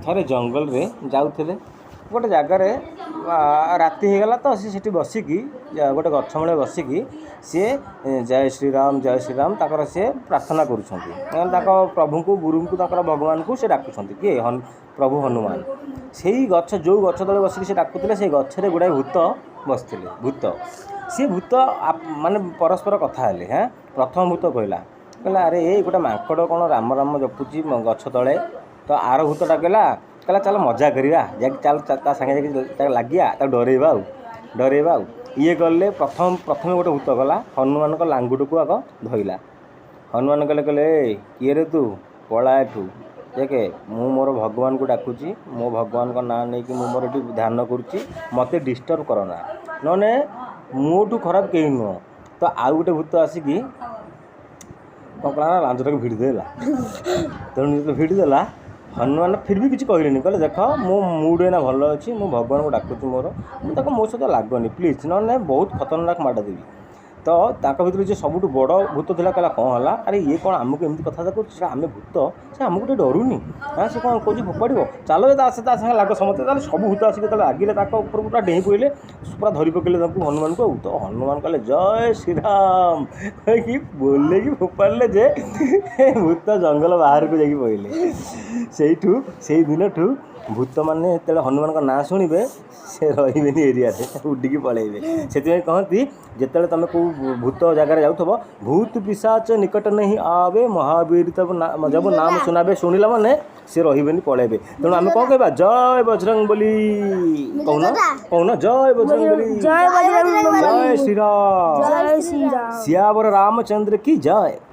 ଥରେ ଜଙ୍ଗଲରେ ଯାଉଥିଲେ। ଗୋଟେ ଜାଗାରେ ରାତି ହେଇଗଲା ତ ସେ ସେଠି ବସିକି, ଗୋଟେ ଗଛ ମୂଳେ ବସିକି ସିଏ ଜୟ ଶ୍ରୀରାମ, ଜୟ ଶ୍ରୀରାମ ତାଙ୍କର ସିଏ ପ୍ରାର୍ଥନା କରୁଛନ୍ତି। ମାନେ ତାଙ୍କ ପ୍ରଭୁଙ୍କୁ, ଗୁରୁଙ୍କୁ, ତାଙ୍କର ଭଗବାନଙ୍କୁ ସେ ଡାକୁଛନ୍ତି। କିଏ? ପ୍ରଭୁ ହନୁମାନ। ସେଇ ଗଛ, ଯେଉଁ ଗଛ ତଳେ ବସିକି ସେ ଡାକୁଥିଲେ, ସେଇ ଗଛରେ ଗୁଡ଼ାଏ ଭୂତ ବସିଥିଲେ। ଭୂତ, ସିଏ ଭୂତ ମାନେ ପରସ୍ପର କଥା ହେଲେ। ହଁ, ପ୍ରଥମ ଭୂତ କହିଲା, "ଆରେ ଏଇ ଗୋଟେ ମାଙ୍କଡ଼ କ'ଣ ରାମ ରାମ ଜପୁଛି ଗଛ ତଳେ।" ତ ଆର ଭୂତଟା କହିଲା, "ଚାଲ ମଜା କରିବା, ଯାଇକି ଚାଲ ତା ସାଙ୍ଗେ ଯାଇକି ତାକୁ ଲାଗିବା, ତାକୁ ଡରେଇବା।" ଆଉ ଇଏ ଗଲେ। ପ୍ରଥମେ ଗୋଟେ ଭୂତ ଗଲା, ହନୁମାନଙ୍କ ଲାଙ୍ଗୁଡ଼କୁ ଆଗ ଧଇଲା। ହନୁମାନ କହିଲେ, "ଏ କିଏ ରେ ତୁ? ପଳା ଏଠୁ। ଦେଖେ, ମୁଁ ମୋର ଭଗବାନଙ୍କୁ ଡାକୁଛି, ମୋ ଭଗବାନଙ୍କ ନାଁ ନେଇକି ମୁଁ ମୋର ଏଠି ଧ୍ୟାନ କରୁଛି, ମୋତେ ଡିଷ୍ଟର୍ବ କରନା, ନହେଲେ ମୋଠୁ ଖରାପ କେହି ନୁହଁ।" ତ ଆଉ ଗୋଟେ ଭୂତ ଆସିକି କ'ଣ କଲା ନା ଲାଞ୍ଜଟାକୁ ଭିଡ଼ି ଦେଲା। ତେଣୁ ଯେତେବେଳେ ଭିଡ଼ି ଦେଲା, ହନୁମାନ ଫିର୍ ବି କିଛି କହିଲେନି। କହିଲେ, "ଦେଖ, ମୋ ମୁଡ଼ ଏଇନା ଭଲ ଅଛି, ମୁଁ ଭଗବାନଙ୍କୁ ଡାକୁଛି ମୋର, ମୁଁ ତାକୁ, ମୋ ସହିତ ଲାଗନି ପ୍ଲିଜ୍, ନହେଲେ ବହୁତ ଖତରନାକ ମାଡ଼ ଦେବି।" ତ ତାଙ୍କ ଭିତରୁ ଯିଏ ସବୁଠୁ ବଡ଼ ଭୂତ ଥିଲା, କହିଲା, "କ'ଣ ହେଲା? ଆରେ, ଇଏ କ'ଣ ଆମକୁ ଏମିତି କଥାବାର୍ତ୍ତା କରୁଛି? ସେ ଆମେ ଭୂତ, ସେ ଆମକୁ ଟିକେ ଡରୁନି। ହଁ, ସେ କ'ଣ କହୁଛି ଫୋପାଡ଼ିବ। ଚାଲ ତା ସାଙ୍ଗେ ଲାଗ ସମସ୍ତେ।" ତାହେଲେ ସବୁ ଭୂତ ଆସିକି ଯେତେବେଳେ ଲାଗିଲେ, ତାଙ୍କ ଉପରକୁ ପୁରା ଡେଇଁ ପଡ଼ିଲେ, ପୁରା ଧରି ପକେଇଲେ ତାଙ୍କୁ, ହନୁମାନଙ୍କୁ। ଆଉ ତ ହନୁମାନ କହିଲେ, "ଜୟ ଶ୍ରୀରାମ" କହିକି ବୋଲେଇକି ଫୋପାଡ଼ିଲେ ଯେ ଭୂତ ଜଙ୍ଗଲ ବାହାରକୁ ଯାଇକି ପଡ଼ିଲେ। ସେଇଠୁ, ସେଇ ଦିନଠୁ ଭୂତମାନେ ଯେତେବେଳେ ହନୁମାନଙ୍କ ନାଁ ଶୁଣିବେ, ସେ ରହିବେନି ଏରିଆରେ, ଉଡ଼ିକି ପଳେଇବେ। ସେଥିପାଇଁ କହନ୍ତି, ଯେତେବେଳେ ତୁମେ କେଉଁ ଭୂତ ଜାଗାରେ ଯାଉଥିବ, "भूत पिशाच निकट नहीं आवे, महावीर तब जब नाम सुनावे।" ଶୁଣିଲା ମାନେ ସେ ରହିବେନି, ପଳେଇବେ। ତେଣୁ ଆମେ କ'ଣ କହିବା? ଜୟ ବଜରଙ୍ଗ ବଲି କହୁନ, କହୁନ, ଜୟ ବଜରଙ୍ଗ ବଲି। ଜୟ ବଜରଙ୍ଗ। ଜୟ ଶ୍ରୀରାମ। ଜୟ ଶ୍ରୀରାମ। सियावर रामचंद्र की जय।